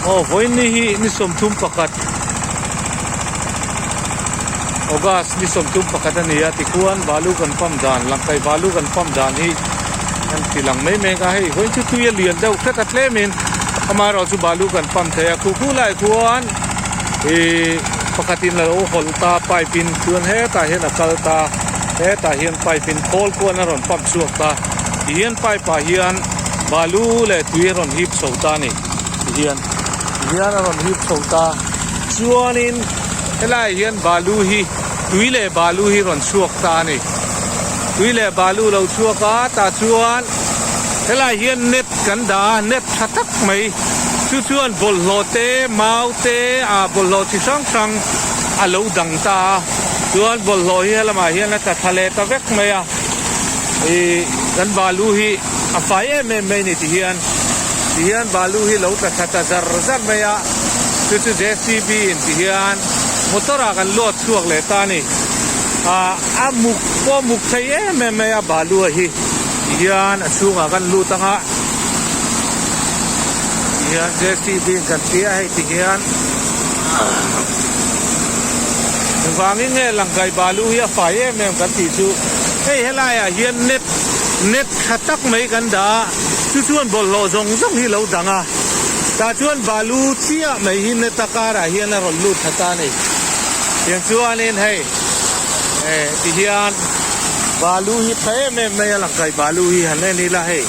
Aw vawiin ni hi ni 31 August ni 31 a ni a tikhuan balu kan pump dan langkai balu kan pump dan hi kan ti lang mai mek a hei vawiin chu tui a lian deuh hret a tlemin amaherawh chu balu kan pump thei a khu khu lai khuan ihh pakhatin a lo hawlh ta pipe in chuan hetah hian a kal ta hetah hian pipe in khawl khuan a rawn pump chhuak ta tihian pipe ah hian balu leh tui a rawn hip chho ta a ni. Tihian tihian a rawn hip chho ta chuanin helaiah hian balu hi tui leh balu hi rawn chhuak ta a ni tui leh balu lo chhuak a tah chuan helaiah hian net kan dah a net tha tak mai chu chuan bawlhhlawh te mau te ah bawlhhlawh chi hrang hrang a lo dang ta a chuan bawlhhlawh hi helamah hian a tla thla leh ta vek mai a ih kan balu hi a fai em em mai a ni tihian. Ti hian balu hi lo tla thla ta zar zar mai a, chu chu JCB in ti hian motor ah kan load chhuak leh ta a ni. Ah a muk pawh a muk thei em em mai a balu a hi ti hian a chhungah kan lut ang a, ti hian JCB in kan tia hei ti hian engvangin nge langkai balu hi a fai em em kan tih chu hei helai ah hian net net tha tak mai kan dah a. Chu chuan bawlhhlawh zawng zawng hi lo dang a, tah chuan balu chiah mai hi neta karah hian a rawn lut tha ta a ni. Tiang chuanin hei eh ti hian balu hi tha em em mai a lang kai balu hi han en ila hei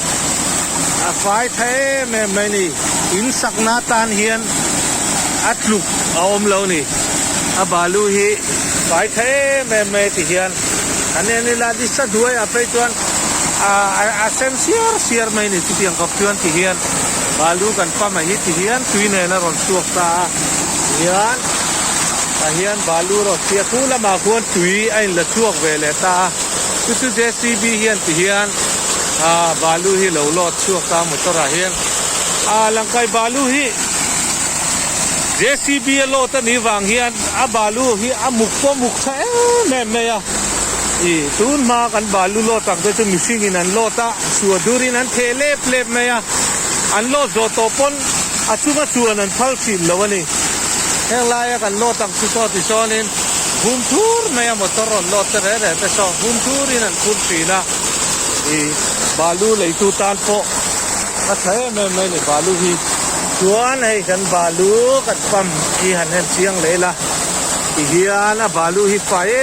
a fai tha em em mai a ni. In sakna atan hian a tluk a awm lo a ni. A balu hi fai tha em em mai a ti hian han en ila nisa hnuaiah phei chuan. A sen siar siar mai ni chutiang khawp chuan ti hian balu kan pump a hi ti hian tui nen a rawn chhuak ta a tihian tah hian balu rawn chhiat hnu lamah khuan tui a in la chhuak ve leh ta a chu chu JCB hian ti hian ah balu hi lo load chhuak ta a motor ah hian ah langkai balu hi JCB a load a nih vang hian a balu hi a muk pawh a muk tha em em mai a. Ih, tun hma kan balu lawt ang te chu mihring in an lawt a, chhuah dur in an theh lep lep mai a, an lawt zawh tawh pawn a chunga chuan an phal thin lo a ni. Heng laia kan lawt ang chu saw ti sawn in vum thur mai a motor rawn lawt te reh reh te saw vum thur in an phur thin a, ih, balu leitu tan pawh a tha em em mai a ni balu hi. Chuan hei kan balu kan pump hi han en chiang leh ila, tihian a balu hi fai em.